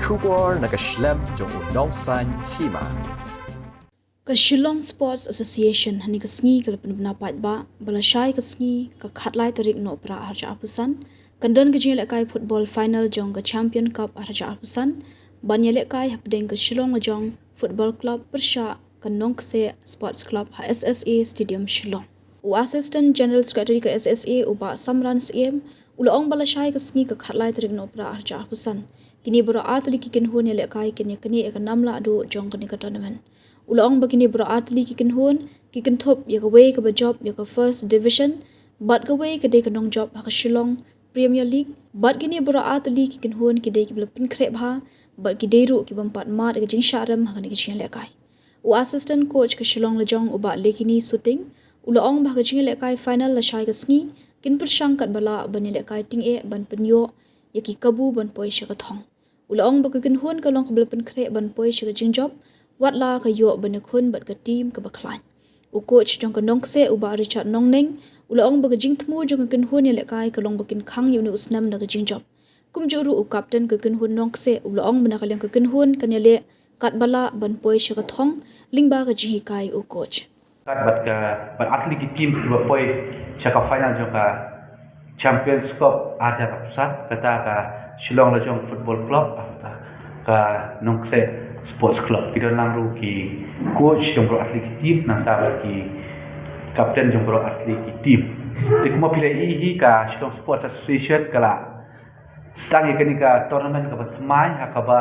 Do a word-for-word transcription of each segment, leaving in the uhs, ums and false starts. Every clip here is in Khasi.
Khubor na ka shlem jong u Nongsaiñ Hima. Ka Shillong Sports Association ha kane ka sngi ka la pynbna paidbah ba lashai ka sngi ka khatlai tarik Nohprah arhajar arphew san kan don ka jingïalehkai football final jong ka Champion Cup arhajar arphew san ban ïalehkai hapdeng ka Shillong Lajong Football Club pyrshah ka Nongkseh Sports Club ha S S A Stadium Shillong. U Assistant General Secretary ka S S A u Bah Samran Syiem u la ong ba lashai ka sngi ka khatlai tarik Nohprah arhajar arphew san kine baroh artylli ki kynhun ïalehkai kin ïaknieh ïa ka nam lahduh jong kane ka tournament. U la ong ba kine baroh artylli ki kynhun ki kynthup ïa kawei kaba jop ïa ka First Division bad kawei ka dei ka nongjop ha ka Shillong Premier League bad kine baroh artylli ki kynhun ki dei kiba la pynkhreh bha bad ki dei ruh ki bym pat mad ïa ka jingshah rem ha kane ka jingïalehkai. U Assistant Coach ka Shillong Lajong u Bah Lekini Suting u la ong ba ha ka jingïalehkai final lashai ka sngi kin pyrshang katba lah ban ïalehkai tyngeh ban pynïoh ïa ki kabu ban poi sha ka thong. U la ong ba ka kynhun ka long kaba la pynkhreh ban poi sha ka jingjop wat la ka ïoh ban ïakhun bad ka team kaba khlaiñ. U coach jong ka Nongkseh u Bah Richard Nongneng u la ong ba ka jingthmu jong ka kynhun ïalehkai ka long ba kin khang ïa une u snem da ka jingjop. Kumjuh ruh u captain ka kynhun Nongkseh u la ong ba na ka liang ka kynhun kan ïaleh katba lah ban poi sha ka thong lyngba ka jinghikai u coach. Kat bad ka, bad artylli ki team kiba poi sha ka final jong ka Champions Cup arhajar arphew san, kata ka Shillong Lajong Football Club, ka Nongkseh Sports Club. Ki don lang ruh ki coach jong baroh artylli ki team, nangta bad ki captain jong baroh artylli ki team. Te kumba phi la ïohi hi ka Shillong Sports Association ka la sdang ïa kane ka tournament kaba thymmai ha kaba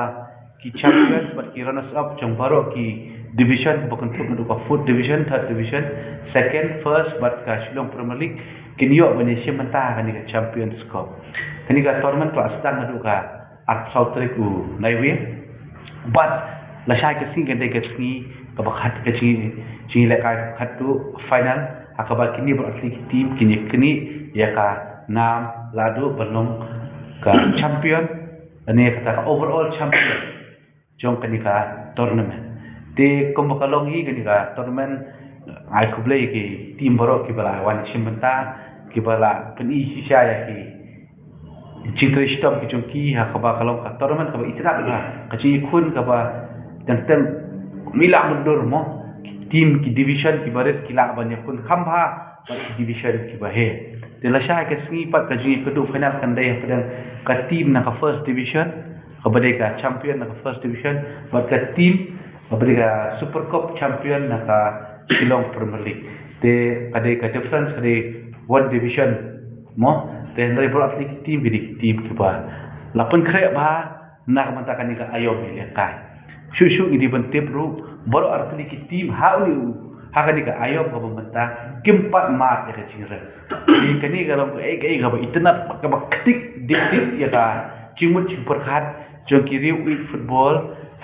ki champions bad ki runners up jong baroh ki division kaba kynthup naduh ka fourth division, third division, second, first bad ka Shillong Premier League kin ïoh ban ïashim bynta ha kane ka Champions Cup. Kane ka tournament ka la sdang naduh ka arphew saw tarik u Naiwieng bad lashai ka sngi kan dei ka sngi kaba khat ka jing, jingïalehkai kaba khatduh, final, ha kaba kine baroh artylli ki team kin ïaknieh ïa ka nam lahduh ban long ka champion, lane kata ka overall champion jong kane ka tournament. Te kumba ka long hi kane ka tournament, ai khublei ki team baroh kiba la wan shim bynta, kiba la pyni shisha ïa ki jingtrei shitom ki jong ki ha kaba ka long ka tournament kaba itynnad, ka jingïakhun kaba teng teng mih lah mutdur mo. Ki team ki division kiba rit ki lah ban ïakhun kham bha bad ki division kiba heh. Te lashai ka sngi pat ka jingïakynduh final kan dei hapdeng ka team na ka first division kaba dei ka champion na ka first division bad ka team kaba dei ka Super Cup champion na ka Shillong Premier League. Te ka dei ka difference ka dei one division mo. Te hynrei baroh artylli ki team ki dei ki team kiba la pynkhreh bha na ka bynta kane ka aïom ïalehkai. Shuh shuh ngi dei ban tip ruh baroh artylli ki team ha une u, ha kane ka aïom kaba mynta kim pat mad ïa ka jingrem. Te kane ka long kaei kaei kaba itynnad, kaba ktik dik dik ïa ka jingmut jingpyrkhat jong ki riew ïeit football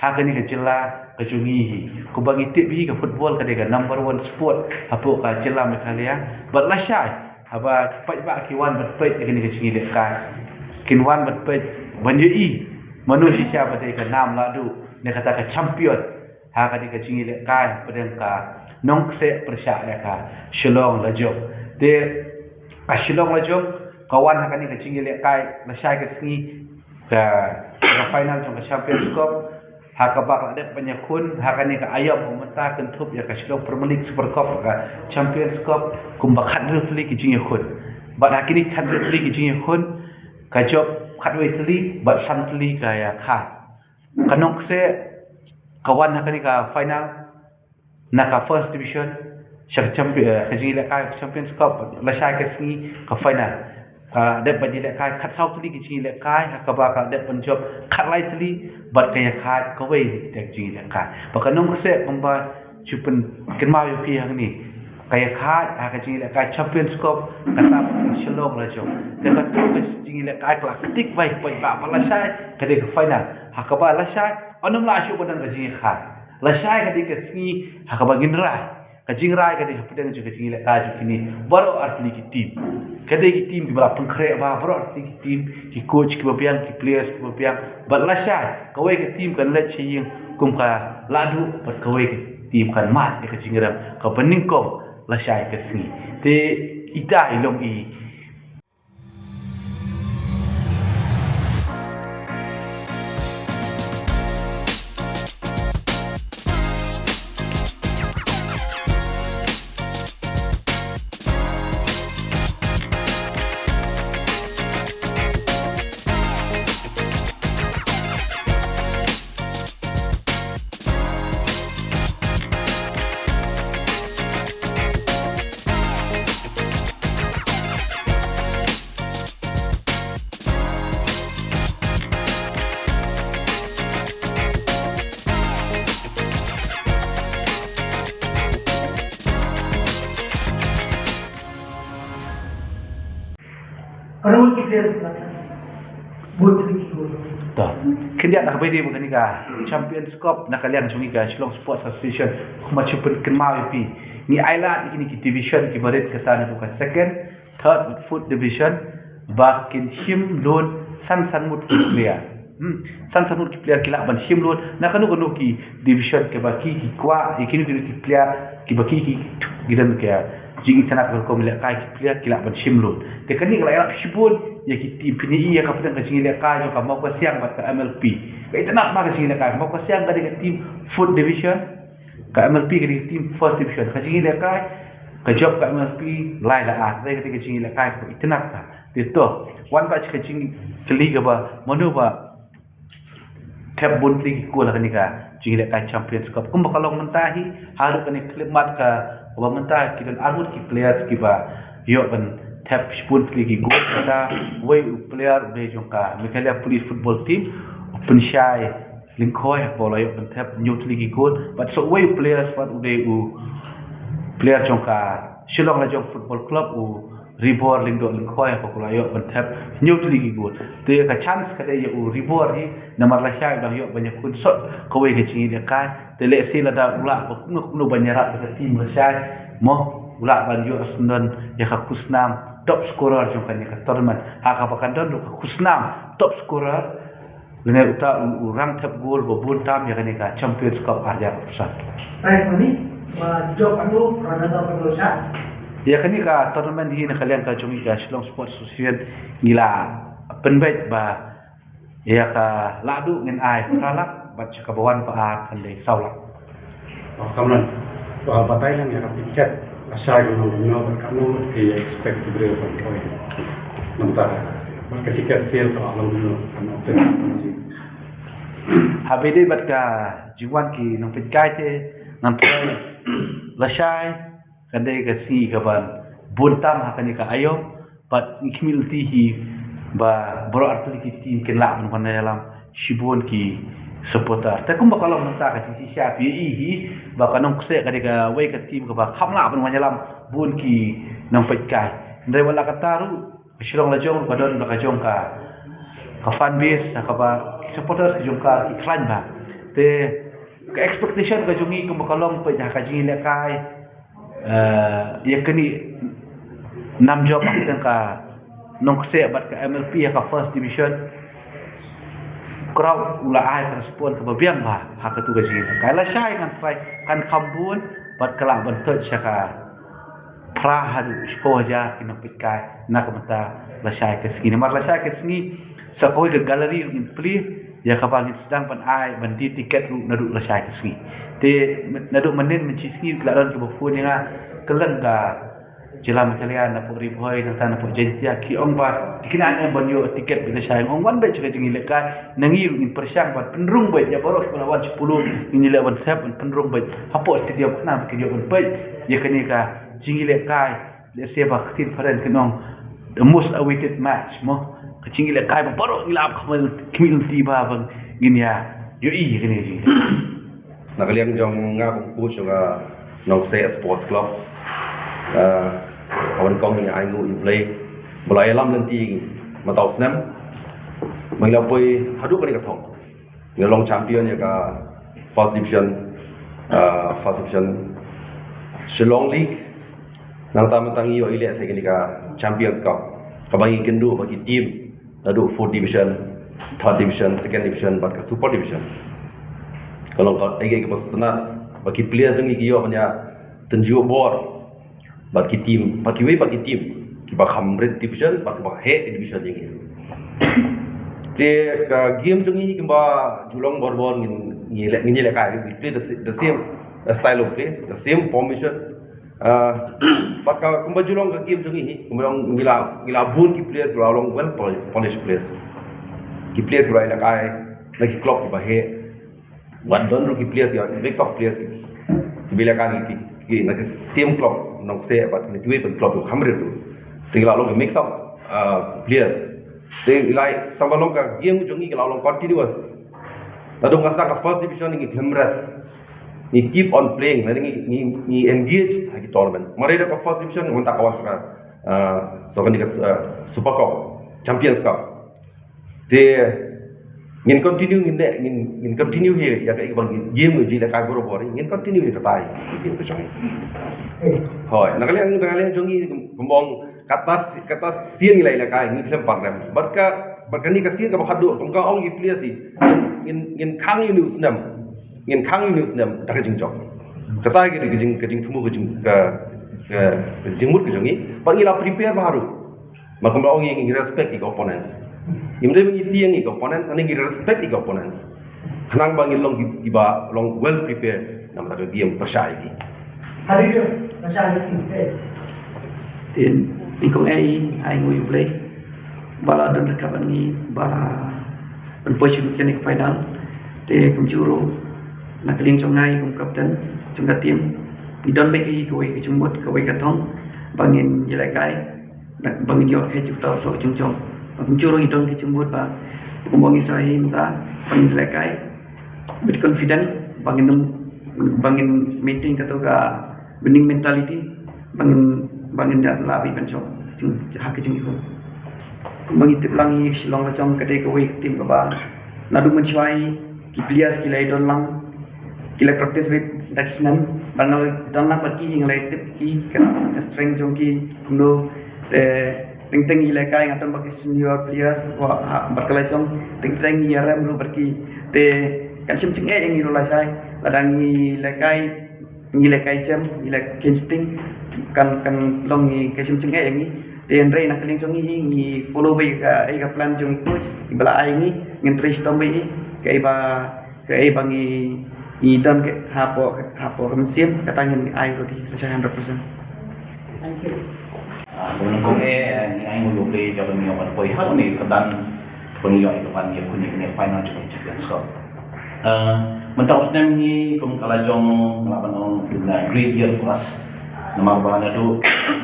ha kane ka jylla ka jong ngi hi. Kumba ngi tip hi ka football ka dei ka number one sport hapoh ka jylla Meghalaya. Bad lashai haba ki paidbah ki wan ban peit ïa kane ka jingïalehkai, kin wan ban peit ban ïohi mano shisha ba dei ka nam lahduh ne kata ka champion ha kane ka jingïalehkai hapdeng ka Nongkseh pyrshah ïa ka Shillong Lajong. Te ka Shillong Lajong ka wan ha kane ka jingïalehkai lashai ka sngi ka, ka final jong ka Champions Cup ha kaba ka la dep ban ïakhun ha kane ka aïom ba mynta kynthup ïa ka Shillong Premier League, Super Cup, ka Champions Cup, kumba khathynriew tylli ki jingïakhun. Bad ha kine khathynriew tylli ki jingïakhun ka jop khatwei tylli bad san tylli ka ïakhad. Ka Nongkseh ka wan ha kane ka final na ka first division sha ka champion, eh, ka jingïalehkai Champions Cup, lashai ka sngi ka final. Ka dep ban ïalehkai khatsaw tylli ki jingïalehkai ha kaba ka dep ban jop khatlai tylli bad ka ïakhad kawei na kita ki jingïalehkai. Bad ka Nongkseh kumba shu pynkynmaw ïa phi hangne, ka ïakhad ha ka jingïalehkai Champions Cup kata ka Shillong Lajong. Te kato ka jingïalehkai ka la ktik bha ïa ki paidbah, bad lashai ka dei ka final ha kaba lashai ynnym lah shuh ba don ka jingïakhad. Lashai ka dei ka sngi ha kaba ngin rai. Ka jingrai ka dei hapdeng jong ka jingïalehkai jong kine baroh artylli ki team. Ka dei ki team kiba la pynkhreh bha, baroh artylli ki team, ki coach kiba biang, ki players kiba biang. Bad lashai kawei ka team kan leit sha ïing kum ka lahduh bad kawei ka team kan mad ïa ka jingrem kaba nyngkong lashai ka sngi. Te ita i long i. Para ki players na bun ki gol. To. Khyndiat na ka bynta ba kane ka Champions Cup na ka liang jong ngi ka Shillong Sports Association, kumba shu pynkynmaw ïa phi, ngi ailad ïa kine ki division kiba rit, kata naduh ka second, third, fourth division, ba kin shim loan san san ngut ki player. Hmm. San san ngut ki player ki lah ban shim loan na kano kano ki division kiba ki ki kwah, ïa kino kino ki player kiba ki ki ki don ka jingitynnad ka rukom lehkai, ki player ki lah ban shim loan. Te kane ka la ïarap shibun ïa ki team. Phin ïohi ïa ka pdeng ka jingïalehkai jong ka Mawkasiang bad ka M L P. Ka itynnad bha ka jingïalehkai. Mawkasiang ka dei ka team fourth division, ka M L P ka dei ka team first division. Ka jingïalehkai ka jop ka M L P lai la ar. Ka dei ka jingïalehkai ka itynnad bha. Te to, wan ba ka jingkylli kaba mano ba thep bun tylli ki gol ha kane ka jingïalehkai Champions Cup. Kumba ka long mynta hi, haduh kane khyllipmat kaba mynta ki don arngut ki players kiba ïoh ban thep bun tylli ki gol. Kata uwei u player u dei jong ka Meghalaya Police Football Team, u Pynshai Lyngkhoi, ba u la ïoh ban thep hynñiew tylli ki gol. Bad sa uwei u player pat u dei u player jong ka Shillong Lajong Football Club, u Ribor Lyngdoh Lyngkhoi, haba u la ïoh ban thep hynñiew tylli ki gol. Te ka chance ka dei ïa u Ribor hi, namar lashai u dang ïoh ban ïakhun sot kawei ka jingïalehkai. Te lehse lada u lah ba kumno kumno ban ïarap ïa ka team lashai, mo, u lah ban ïoh syndon ïa ka khusnam top scorer jong kane ka tournament. Ha kaba kan don ruh ka khusnam top scorer, lane uta u, u rang thep gol ba bun tam ïa kane ka Champions Cup ar hajar arphew san. Prize money ba jop anu, rana sa pynlong sha. Ïa kane ka tournament hi na ka liang ka jong ngi ka Shillong Sports Association ngi la pynbeit ba ïa ka lahduh ngin ai phra lak, bad sha kaba wan ba ar kan dei saw lak. Ong samlan, ba batai lang ïa ka tiket, lashai ka nong nong ka nong ki expect ki briew ban poi. Namar ba ka tiket sale ka long nong ka nong pynsi. Haba ïadei bad ka jingwan ki nongpeitkai te ngan trai lashai kan dei ka sngi kaban bun tam ha kane ka aiom. Bad ngi khmih lynti hi ba baroh artylli ki team kin lah ban wan ïalam, shibun ki supporter. Te kumba ka long mynta ka jingshisha phi ïohi hi ba ka Nongkseh ka dei kawei ka team kaba kham lah ban wan ïalam bun ki nongpeitkai. Hynrei wat la katta ruh ka Shillong Lajong ruh ka don la ka jong ka, ka fan base, ha kaba ki supporters ka jong ka ki khlaiñ bha. Te ka expectation ka jong ngi kumba ka long peit ha ka jingïalehkai, eh, ïa kane nam jop ha pdeng ka Nongkseh bad ka M L P ha ka first division. Crowd u la ai ka respond kaba biang bha ha katu ka jingïalehkai. Lashai ngan trai kan kham bun bad ka lah ban touch sha ka phra haduh shiphew hajar ki nongpeitkai na ka bynta lashai ka sngi. Namar lashai ka sngi sa kawei ka gallery ruh ngin plie ïa kaba ngin sdang ban ai ban die tiket ruh naduh lashai ka sngi. Te naduh mynnin mynshisngi ki la don kiba phone ïa nga kylleng ka jylla Meghalaya, napoh Ri Bhoi, nangta napoh Jaintia, ki ong ba te kine ane ban ïoh tiket bad lashai. Ong wan beit sha ka jingïalehkai, na ngi ruh ngin pyrshang ban pynrung beit ïa baroh kiba la wan sha Polo, ngin ïaleh ban thep ban pynrung beit hapoh stadium khnang ba kin ïoh ban peit ïa kane ka jingïalehkai. Lehse ba ktien phareng kin ong the most awaited match, mo. Ka jingïalehkai ba baroh ngi la ap khmih lynti ba ban ngin ïa ïohi ïa kane ka jingïalehkai. Na ka liang jong nga kum coach jong ka Nongkseh Sports Club, ah, ka wan kong ngi ai nguh ïa U Blei ba la ïalam lynti mynta u snem ba ngi la poi haduh kane ka thong. Ngi long champion ïa ka first division, ah, first division Shillong League. Nangta mynta ngi ïoh ïaleh sa kane ka Champions Cup, kaba ngi kynduh ba ki team naduh fourth division, third division, second division bad ka super division. Ka long kaei kaei kaba sngewtynnat ba ki players jong ngi ki ïoh ban ïa tynjuh bor bad ki team, bad kiwei pat ki team kiba kham rit division bad kiba heh division jong ngi. Te ka game jong ngi kumba ju long bor bor, ngin, ngin ïaleh, ngin ïalehkai, we play the, the same, uh, style of play, the same formation. Ah, bad ka kumba ju long ka game jong ngi hi, kumba long ngi la, ngi la bun ki players kiba long well pol-, polished players. Ki players kiba ïalehkai na ki club kiba heh. Wat don ruh ki players, ki mix of players, ki, ki ïalehkai ki, ki, ki na ka same club, Nongkseh bad kiwei pat club, kham rit ruh. Te ngi la long ki mix of, uh, players. Te ngi la, tang ba long ka game jong ngi, ngi la long continuous. Naduh nga sdang ka first division ngi khlem rest. Ngi keep on playing, ngi, ngi, ngi engage ha ki tournament. Mar ïa ka first division, mynta ka wan sa ka, uh, sa kane ka, uh, Super Cup. Champions Cup. Te ngin continue, ngin ne ngin ngin continue hi ïa ka, ïa ka ba ngin game ngi ji lehkai borabor, ngin continue hi kata hi game ka jong ngi. Hoi, na ka liang, na ka liang jong ngi kumba ong kata si-, kata sien ngi la ïa lehkai, ngi khlem pat rem. Bad ka, bad kane ka sien kaba khatduh, kum ka ong ki players hi, ngin ngin khang ïa une u snem. Ngin khang ïa une u snem da ka jingjop. Kata hi ka jing, ka jingthmu, ka jing, ka, ka, ka jingmut ka jong ngi. Bad ngi la prepare bha ruh. Ba kumba ong ngi, ngi respect ïa ki opponents. Ngim dei ba ngi tieng ïa ki opponents, hynrei ngi respect ïa ki opponents. Khnang ba ngin long ki, kiba long well prepared namar ka game pyrshah ïa ki. Hari dia, pyrshah ïa ki. Te nyngkong eh, ai nguh ïa U Blei ba la don ryngkat bad ngi, ba la pynpoi sha kane ka final. Te kumjuh ruh na ka liang jong nga kum captain jong ka team, ngi don beit kawei ka jingmut, kawei ka thong ba ngin ïalehkai, ba ngin ïoh kheit ïa uta u soh jongjong. Ba kumjuh ruh ngi don ka jingmut ba kumba ngi sa ïa mynta, ba ngin ïalehkai with confident, ba ngin, ba ngin maintain kato ka winning mentality, ba ngin, ba ngin da lah beit ban jop jing, ha ka jingïakhun. Kumba ngi tip lang, ïa ka Shillong Lajong ka dei kawei ka team kaba naduh mynshuwa hi ki players ki la ïadon lang, ki la practice beit da ki snem. Ba nga la don lang bad ki, nga la tip ki, ka, ka strength jong ki kumno. Te teng teng ngi lehkai, nga don bad ki senior players, wa, ha, bad ka lajong, teng teng ngi ïarem ruh bad ki. Te kan shim jingeh ïa ngi ruh lashai, lada ngi lehkai, ngi lehkai jem, ngi lehkai instinct, kan, kan long ngi ka shim jingeh ïa ngi. Te hynrei na ka liang jong ngi, ngi follow beit ka, eh, ka plan jong i coach, i ba la ai ngi, ngin trei shitom beit i, kaei ba, kaei ba ngi, ngi don ka, hapoh, hapoh ka mynsiem, kata ngin ai ruh di, lashai hundred percent. Thank you. Ah, kumno kumne, eh, ngi ai nguh ïa U Blei, jong ngi ïoh ban poi ha kane ka kyrdan, ba ngi ïoh ïa ka ban ïakhun ïa kane ka final jong ka Champions Cup. Eh, mynta u snem hi kum ka la jong, nga lah ban ong, been a great year for us. Namar ba naduh,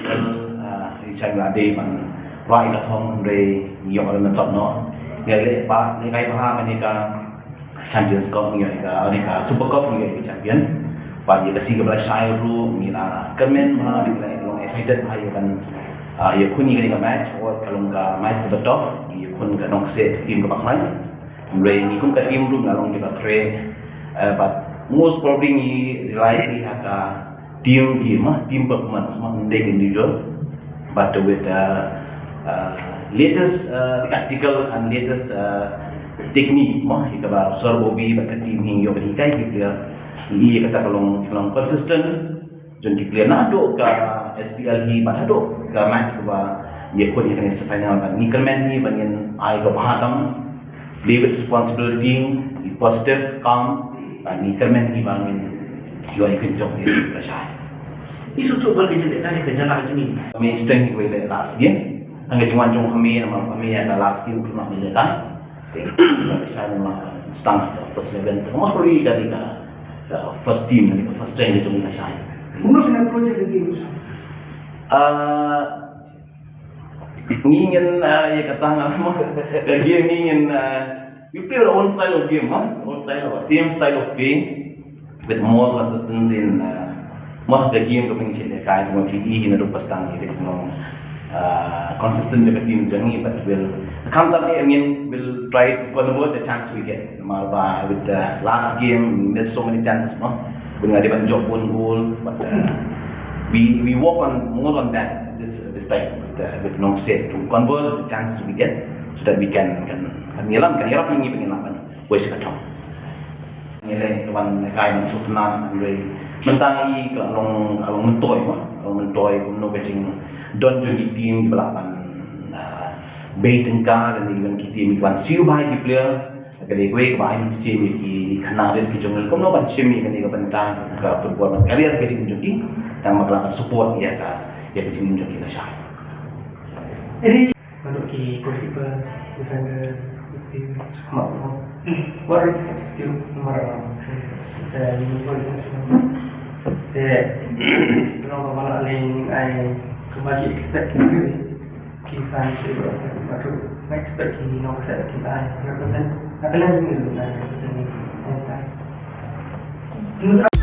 eh, i shang la dei ban rwai ka thong, hynrei ngi ïoh ban jop noh. Ngi leh bha, ngi lehkai bha ha kane ka Champions Cup, ngi ïoh ïa ka, kane ka Super Cup ngi ïoh ïa ka champion. Bad ïa ka sngi kaba la shai ruh ngi la kyrmen bha, ngi la long excited bha ïa ban, ah, ïakhun ïa kane ka match, wat ka long ka match kaba tough, ngi ïakhun ka Nongkseh team kaba khlaiñ. Hynrei ngi kum ka team ruh ngi la long kiba khreh, eh, but most probably ngi rely ha ka team game, ah, team performance, ma, ym dei individual. But with, uh, uh, latest, uh, tactical and latest, uh, technique, ma, ïa kaba Sir Bobby bad ka team hi ïoh ban hikai ki player. Ïa kata ka long, ka long consistent jong ki player naduh ka S P L hi bad haduh ka match kaba ïakhun ïa kane semi final, bad ngi kyrmen hi ba ngin ai ka bha tam. Dei beit responsibility, be positive, calm, bad ngi kyrmen hi ba ngin ïoh ïa ka jop ïa ka shai. I shu tu ba ka jingeh ka jingeh ka jingeh. Kami strength hi wei le last game. Hangta jingwan jong kami, namar kami ïa ka last game kami ïa ka. Te ka shai namar stang first eleven. Most probably ka dei ka, ka first team, ka first strength jong ka shai. Kumno shu approach ïa ka game? Ah, Ngi ngin, ah, ïa kata nga, ka game ngi ngin, ah, we play our own style of game, huh? Own style of, same style of play, with more consistency in, ah, ma, ka game ka mynsiem ka kai, ka mynsiem hi naduh ba stang, ïa ka jingong, ah, consistent ïa ka team jong ngi, but we'll, khamtam eh, I mean, we'll try to convert the chance we get. Namar ba with the last game, we missed so many chances, no? Ba nga dei ban jop one goal, but, uh, we, we work on, more on that this, this time with, uh, with Nongkseh to convert the chances we get so that we can, can, kan ïalam, kan ïarap ïa ngi ban ïalam ban poi sha ka thong. Ngi leh ka ban lehkai ban sngewtynnat, hynrei mynta ngi ka long, ka long myntoi, ma, ka long myntoi kumno ka jingdon jong ki team kiba lah ban, uh, bei tyngka, lane ki team kiban siew bha ïa ki player. Ka dei kawei kaba ai mynsiem ïa ki khynnah rit ki jong ngi kumno ban shim ïa kane ka bynta ka football bad career ka jong ki, tang ba ka la ban support ïa ka, ïa ka jingim jong ki lashai. Naduh ki goalkeeper, defender, midfield, mark, what are the substitute, mark, eh, you know, for example, eh, long ba la ling ai, kaba ki expect, ki fan, ki expect, ki Nongkseh, ki ai, represent, apa lagi ni, represent ni, eh,